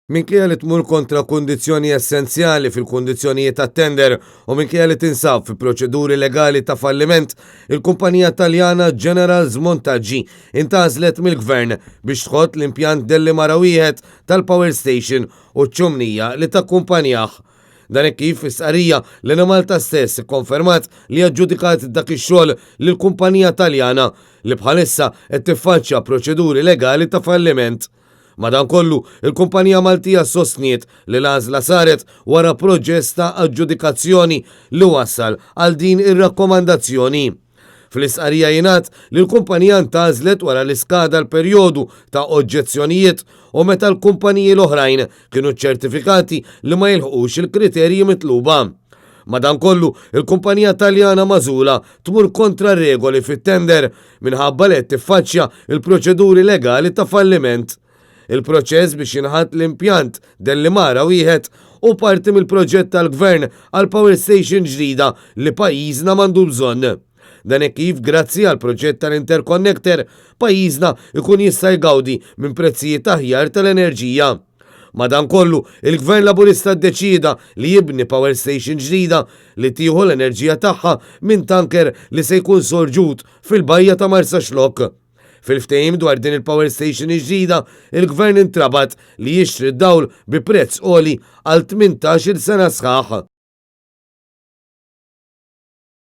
Minkejja li tmur kontra kundizzjoni essenzjali fil-kundizzjonijiet tat-tender u minkejja li tinsab fi proċeduri legali ta' falliment, il-kumpanija Taljana General Smontaggi intgħażlet mill-Gvern biex tħott l-impjant Dellimara wieħed tal-power station u ċ-ċumnija li takkumpanjah. Dan hekk kif fi stqarrija l-Enemalta stess ikkonfermat li aġġudikat dak ix-xogħol lil kumpanija Taljana li bħalissa qed tiffaċċja proċeduri legali ta' falliment. Madankollu, il-kumpanija Maltija sostniet li l-għażla saret wara proċess ta' aġġudikazzjoni li wassal għal din ir-rakkomandazzjoni. Fl-istqarrija jingħad li l-kumpanija ntgħażlet wara li skada l-perjodu ta' oġġezzjonijiet u meta l-kumpaniji l-oħrajn kienu ċċertifikati li ma jilħqux il-kriterji mitluba. Madankollu, il-kumpanija Taljana magħżula tmur kontra r-regoli fit-tender minħabba li qed tiffaċċja l-proċeduri legali ta' falliment. Il-proċess biex jinħatt l-impjant Dellimara wieħed hu parti mill-proġett tal-Gvern għal power station ġdida li pajjiżna m'għandu bżonn. Dan hekk kif grazzi għall-proġett tal-interconnector, pajjiżna jkun jista' jgawdi minn prezzijiet aħjar tal-enerġija. Madankollu, il-Gvern Laburista ddeċieda li jibni power station ġdida li tieħu l-enerġija tagħha minn tanker li se jkun sorġut fil-bajja ta' Marsaxlokk. Fil-ftehim dwar din il-power station il-ġdida, il-Gvern intrabat li jixtri d-dawl bi prezz għoli għal 18-il sena sħaħ.